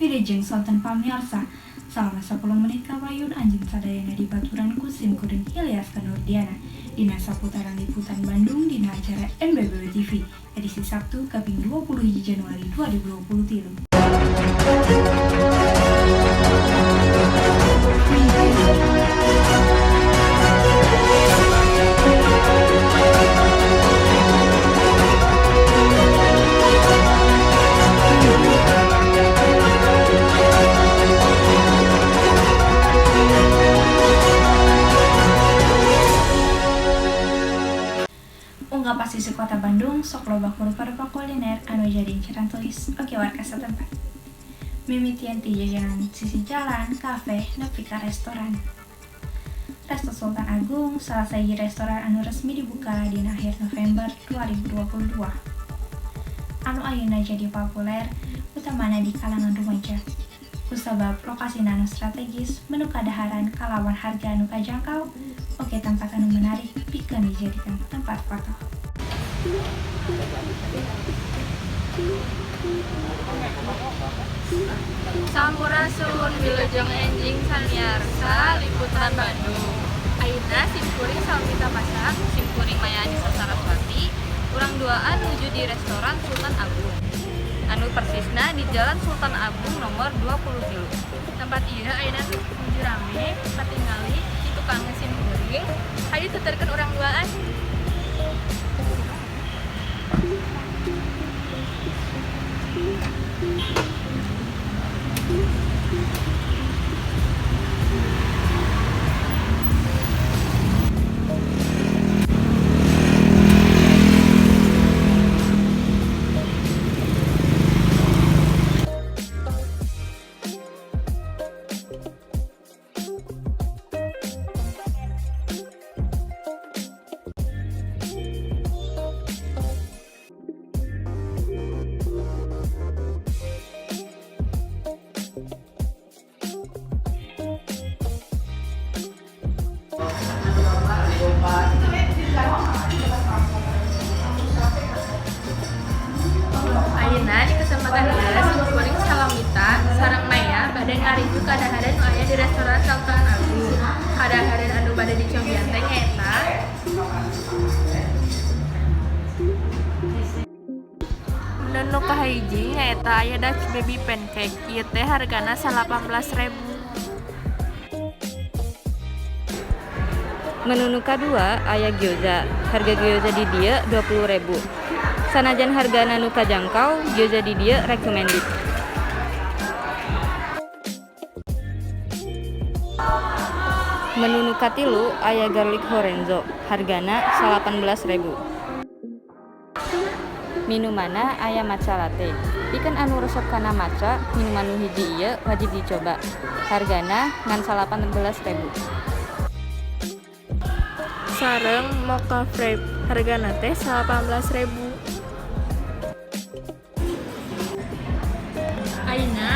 Wilujeng sonten, pamiarsa. Salama 10 menit kapayun anjeun sadayana dibaturan ku sim kuring, Hilyaska Nurdiana, dina saputaran liputan Bandung dina acara NBBW TV edisi Sabtu kaping 20 Januari 2023. Unggal pasisi kota Bandung sok loba rupa-rupa kuliner anu jadi inceran turis oge warga setempat. Mimitian ti jajanan sisi jalan, kafe, nepi ka restoran. Resto Sultan Agung salah sahiji restoran anu resmi dibuka dina akhir November 2022. Anu ayeuna jadi populer, utamana di kalangan remaja. Kusabab lokasina anu strategis, menu kadaharan kalawan harga anu kajangkau, oge tempat anu menarik pikeun dijadikan tempat foto. Sampurasun, wilujeng enjing samiarsa liputan Bandung. Ayeuna simkuring Salmita Pasak, Simkuring Maya Anissa Saraswati, urang duaan nuju di restoran Sultan Agung anu persisna di Jalan Sultan Agung nomor 20 tilu. Tempat ieu ayeuna nuju rame katingali di tukang simkuring. Hayu tuturkeun urang duaan. Ayeuna di kesempatan ieu simkuring Salamita sareng Maya bade ngareview kadaharan nu aya di restoran Sultan Agung. Kadaharan anu bade dicobian teh nyaeta menu kahiji, nyaeta aya Dutch Baby Pancake. Ieu teh hargana 18.000. Menu nu kadua aya gyoza. Harga gyoza di dieu 20.000. Sanajan hargana nu kajangkau, gyoza di dieu recommended. Menu nu katilu aya garlic horenzo, hargana 18.000. Minumanna aya matcha latte. Pikeun anu resep kana matcha, minuman nu hiji ieu wajib dicoba. Hargana ngan 18.000. Sareng mocha frappe, hargana teh 18.000. Ayeuna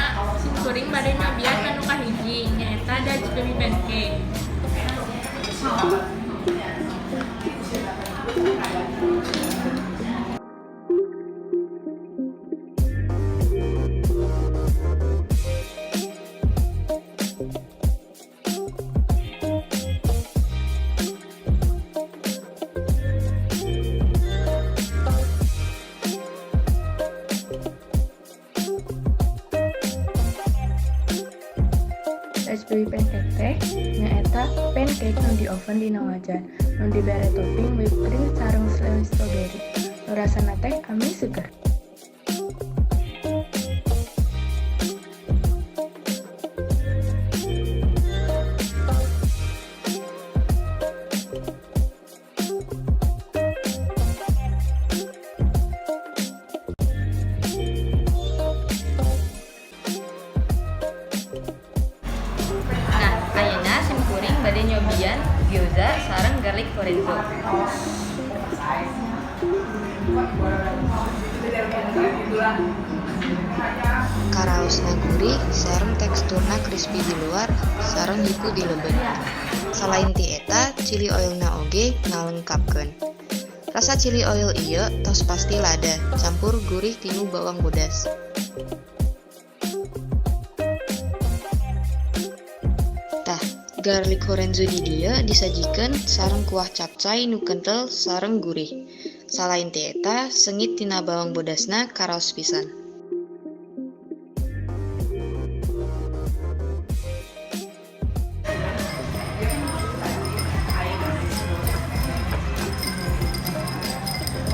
simkuring bade nyobian menu kahiji, nyaeta Dutch Baby Pancake. Dutch Baby Pancake teh nyaeta pancake nu di oven dina wajan nu dibere topping whipped cream sareng selai strawberry, nu rasana teh amis seger. Nah, ayeuna simkuring bade nyobian Nyobian gyoza sareng garlic horenzo. Karaosna gurih sareng teksturna crispy di luar sareng hipu di lebet. Salain ti eta, chili oilna oge ngalengkapkeun. Rasa chili oil ieu tos pasti lada campur gurih tinu bawang bodas. Tah, garlic horenzo di dieu disajikeun sareng kuah capcay nu kentel sareng gurih. Salain ti eta, seungit tina bawang bodasna karaos pisan.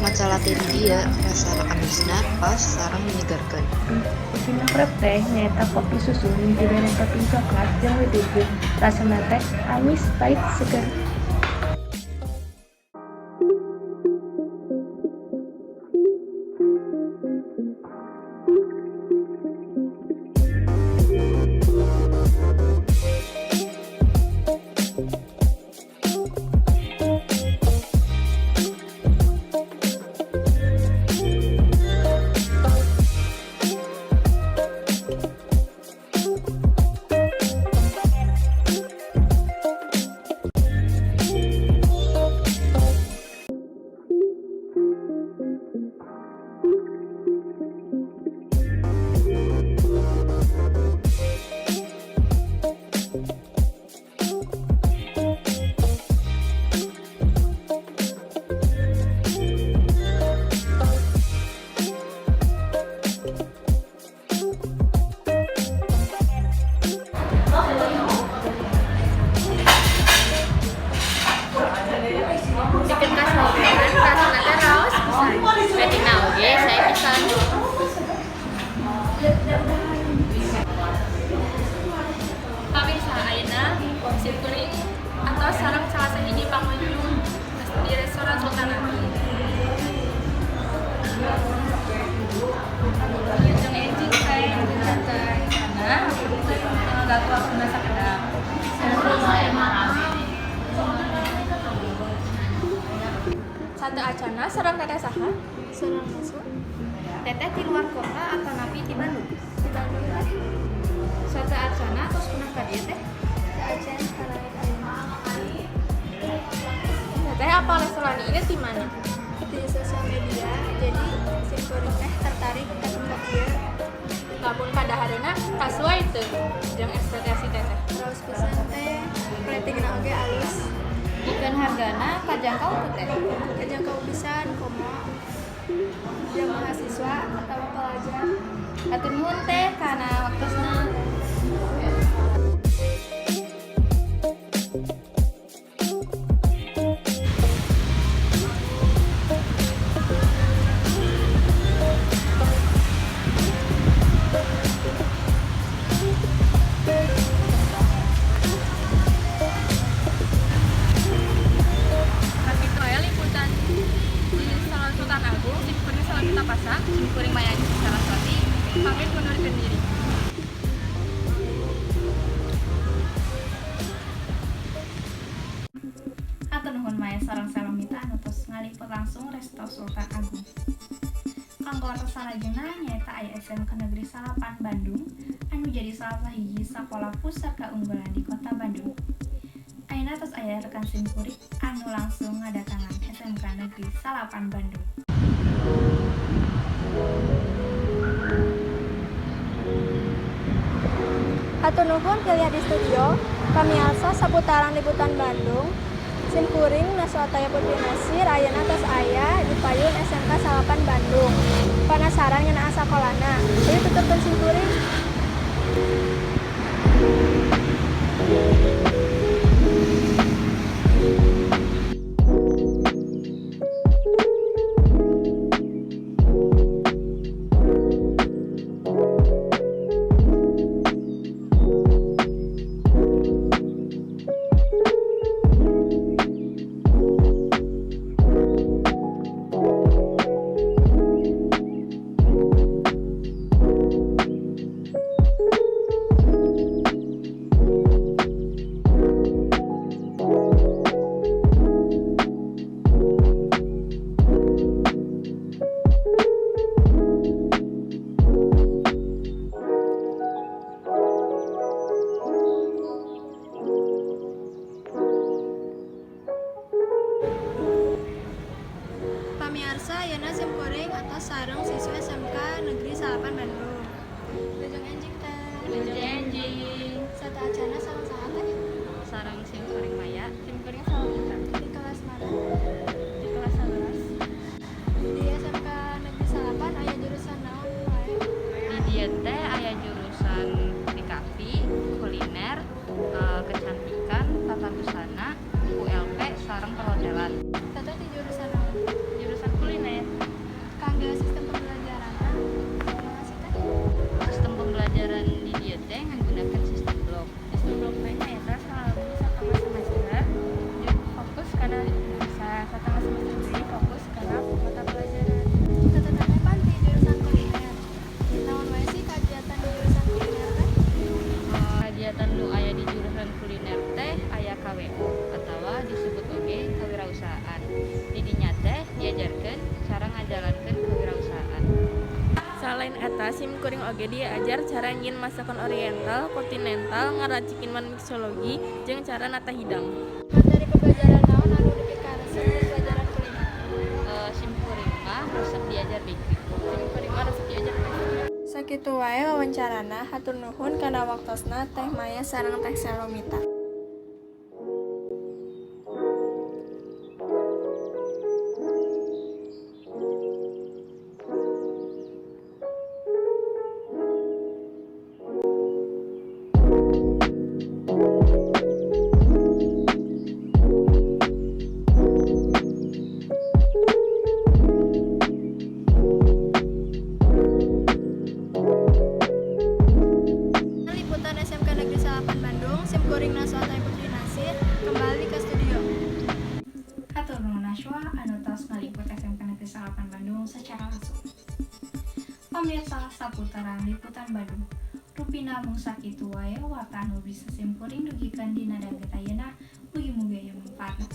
Matcha latte di dieu rasa amisna pas sareng menyegarkeun. Upina frap teh nyaeta kopi susu nu dibere topping coklat jeung whipping cream. Rasana teh amis, pait, seger. Pikeun kasaean rasana teh raos pisan. Ratingna oge sae pisan. Pamirsa, ayeuna sim kuring atos sareng salah sahiji pangunjung di restoran Sultan Agung. Wilujeng enjing teh, sana ganggu waktuna sakedap. Sateuacanna sareng teteh saha? Sareng Naswa. Teteh ti luar kota atanapi ti Bandung? Di Bandung teh. Sateuacanna tos pernah ka dieu teh? Teu acan kalain ayeuna. Teteh apal restoran ieu ti mana? Di sosial media, jadi sim kuring teh tertarik ka tempat ieu. Lamun kadahareunna kasuai teu jeung ekspektasi teteh? Raos pisan teh, ratingna oge alus. Pikeun hargana kajangkau teu teh? Kajangkau pisan komo jang mahasiswa atawa pelajar. Hatur nuhun teh kana waktosna. Sakitu aya liputan di restoran Sultan Agung, sim kuring Salamita Pasa, Sim kuring Maya Saraswati. Pamit mundurkeun diri. Hatur nuhun Maya sareng Salomita anu tos ngaliput langsung Resto Sultan Agung. Kanggo wartos salajengna nyaeta aya SMK Negeri 9 Bandung anu jadi salah sahiji sakola pusat kaunggulan di Kota Bandung. Ayeuna tos aya rekan sim kuring anu langsung ngadatangan SMK Negeri 9 Bandung. Hatur nuhun pilih di studio, pamiarsa saputaran liputan Bandung. Sim kuring Naswa Taya Putri Nasir ayeuna tos aya di payun SMK 9 Bandung. Penasaran ngeunaan sakolana? Hayu tuturkeun sim kuring. atos sareng siswa SMK Negeri 9 Bandung. Wilujeng enjing teh. Wilujeng enjing. Sateuacanna sareng saha teh? Sareng sim kuring Maya. Sim kuring Salamita. Di kelas mana? Di kelas 11. Di SMK Negeri 9 aya jurusan naon wae? Di dieu teh aya jurusan TKP, kuliner, kecantikan, tata busana, ULP, sareng perhotelan. Teteh di jurusan naon? Jurusan kuliner. Kangge sistem pembelajaranna kumaha sih teh? Sistem pembelajaran di dieu teh menggunakan sistem blok. Sistem blok teh nyaeta salami satengah semester jeung fokus kana jurusan, satengah semester deui fokus kana mata pelajaran. Teteh teh pan di jurusan kuliner. Naon wae sih kagiatan di jurusan kuliner teh? Kegiatan nu aya di jurusan kuliner teh aya KWU atawa disebut oge kewirausahaan. Di dinya teh diajarkeun cara ngajalankeun kewirausahaan. Salain eta, sim kuring oge diajar cara nyieun masakan oriental, kontinental, ngaracik minuman mixologi, jeung cara nata hidang. Materi pembelajaran naon anu dipikaresep di pelajaran kuliner? Sim kuring mah resep diajar bakery. Sim kuring mah resep diajar pastry. Sakitu wae wawancarana, hatur nuhun kana waktosna Teh Maya sareng Teh Selomita. Liputan SMK Negeri 8 Bandung, sim kuring Naswa Putri Nasir, kembali ke studio. Hatur nuhun Naswa anu tos ngaliput SMK Negeri 8 Bandung secara langsung. Pamirsa saputaran liputan Bandung. Rupina mung sakitu wae warta anu bisa simkuring dugikeun dina danget ayeuna, mugi-mugi aya mangfaatna.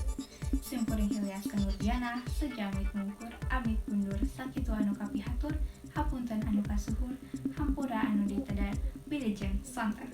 Simkuring Hilyaskeun Nurdiana, seja amit mungkur, amit mundur, sakitu anu kapihatur, hapunten anu kasuhun, hampura anu ditedar, wilujeng sonten.